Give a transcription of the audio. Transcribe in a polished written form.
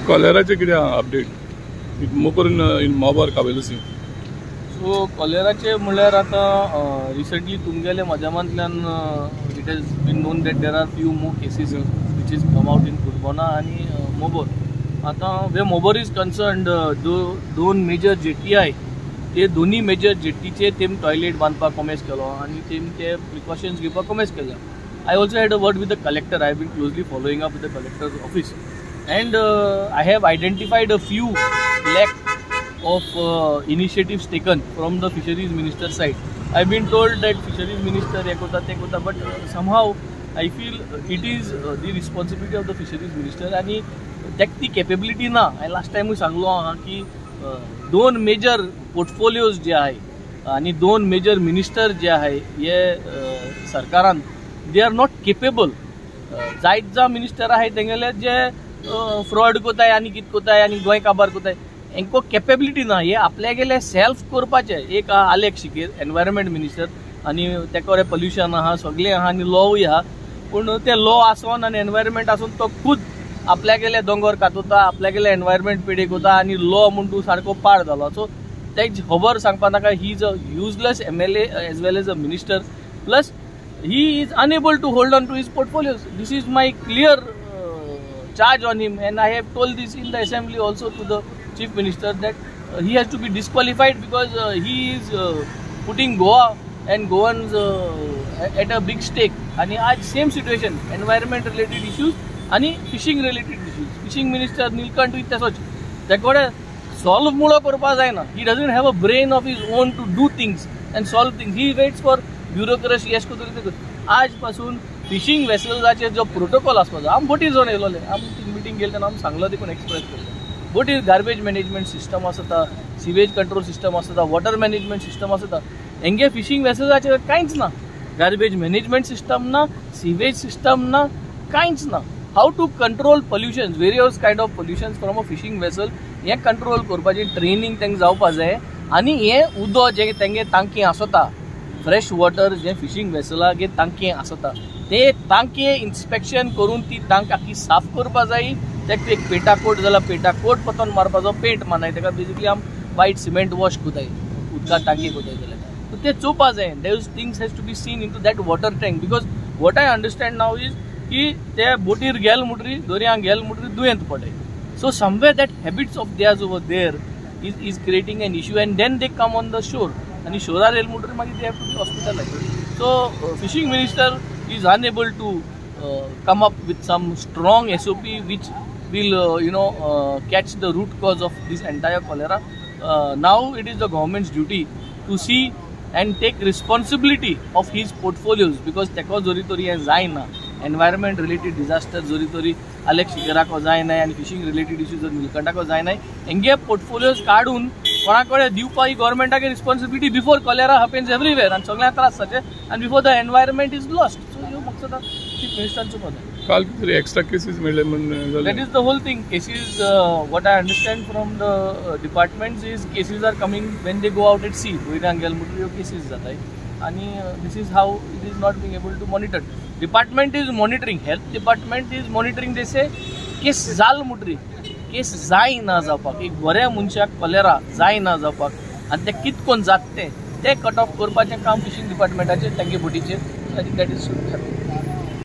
कॉलेराचे कितें update मोपर in Mobor काबेलसी? So कॉलेराचे म्हणल्यार आतां रिसंटली तुमगेले माध्यमांतल्यान it has been known that there are few more cases which is come out in Cuncolim आनी मोबोर. आतां वे मोबोर is concerned, दोन major jetty आहाय, ते दोन्ही मेजर जेटीचे तेम टॉयलेट बांदपाक कोमेस केलो आनी तेम ते प्रिकॉशन्स घेवपाक कोमेस केला. I also had a word with the collector. I have been closely following up with the collector's office and I have identified a few lack of initiatives taken from the fisheries minister side. I have been told that fisheries minister हे करता ते करता, but somehow I feel it is the responsibility of the fisheries minister आनी ताका ती capability ना. हांवें last टायमूय सांगलो आहा की दोन मेजर पोर्टफोलियोज जे आहाय आनी दोन मेजर मिनिस्टर जे आहाय हे सरकारान, they are not capable. जायत जा मिनिस्टर आहाय तेंगेले जे फ्रॉड कोताय आनी कित कोताय आनी गोंय काबार कोताय, हेंको केपेबिलिटी ना. हे आपल्यागेले सेल्फ करपाचें. एक आलेक शिकेर एनवायरमेंट मिनिस्टर आनी तेका पोल्युशन आहा, सगळें आहा आनी लॉवूय आहा, पूण ते लॉ आसोन आनी एनवायरमेंट आसून तो खूद आपल्यागेले दोंगर कातोता, आपल्यागेले एनवायरमेंट पेडे कोता आनी लॉ म्हूण तूं सारको पाड जालो. सो तेज खबर सांगपा नाका. He is a useless MLA as well as a minister, plus he is unable to hold on to his portfolios. This is my clear charge on him and I have told this in the assembly also to the chief minister that he has to be disqualified because he is putting Goa and Goans at a big stake. आनी आज same situation environment related issues आनी fishing related issues. Fishing minister Nilkanth तसोच तेकडे solve मुळो करपा जायना. He doesn't have a brain of his own to do things and solve things. He waits for bureaucracy एश करून. आज पासून फिशींग वेसल्साचेर जो protocol आसपाचो, आमी बोटीर जावन येयलोले, आमी मिटींग गेले तेन्ना आमी सांगलो देखून एक्सप्रेस केल्ले. बोटीर गार्बेज मॅनेजमेंट सिस्टम आसता, सिवेज कंट्रोल सिस्टम आसता, वॉटर मॅनेजमेंट सिस्टम आसता. हेंगे फिशींग वेसल्साचेर कांयच ना, गार्बेज मॅनेजमेंट सिस्टम ना, सिवेज सिस्टम ना, कांयच ना. How to control pollutions, various kind of pollutions from a fishing vessel, हें कंट्रोल करपाचें ट्रेनींग तांकां जावपा जाय. आनी हें उदक जें तेंगे तांकी आसता, फ्रेश वॉटर जें फिशींग वेसलागे तांकी आसता, ते तांकी इन्स्पेक्शन करून ती तांक आखी साफ करपा जाय. तेका एक पेटाकोट जाल्यार पेटाकोट पतोन मारपाचो, पेंट मारनाय तेका, बेजिकली आम वायट सिमेंट वॉश कोताय उदका टांकी कोताय जाल्यार ते चोवपा जाय. Those things has to be seen into that water tank because what I understand now is की ते बोटीर गेल मुटरी, दर्यांक गेल मुटरी दुयेंत पडय. So somewhere that habits of theirs over there is creating an issue and then they come on the shore आनी शोरार येयल मुटरी मागीर they have to be hospitalize. So fishing minister is unable to come up with some strong SOP which will catch the root cause of this entire cholera. Now it is the government's duty to see and take responsibility of his portfolios because तेको जरी तरी हें जायना, environment related disaster जरी तरी आलेक शिकेराको जायना आनी fishing related issue जर नीलकंठाको जायना, हेंगे पोर्टफोलियोज काडून कोणा कडेन दिवपा ही गव्हर्मेंटाक responsibility before cholera happens everywhere आनी सगळ्यांक त्रास जाचे आनी before the environment is lost. So ह्यो मकसद चीफ मिनिस्टरांचो पद. काल कितें एक्स्ट्रा केसीस मेळ्ळे म्हण? That is the whole thing. Cases, what I understand from the departments is cases are coming when they go out at sea. वयल्यान गेले म्हणटकीर ह्यो केसीस जाताय आनी this is how it is not being able to monitor. Department is monitoring, health department is monitoring. They say case जाल म्हणटरी केस जायना जावपाक, एक बऱ्या मनशाक कॉलेरा जायना जावपाक आनी तें कितकोन जाता तें कट ऑफ करपाचें काम फिशींग डिपार्टमेंटाचेर, तेंगे बोटीचेर. I think that is should happen.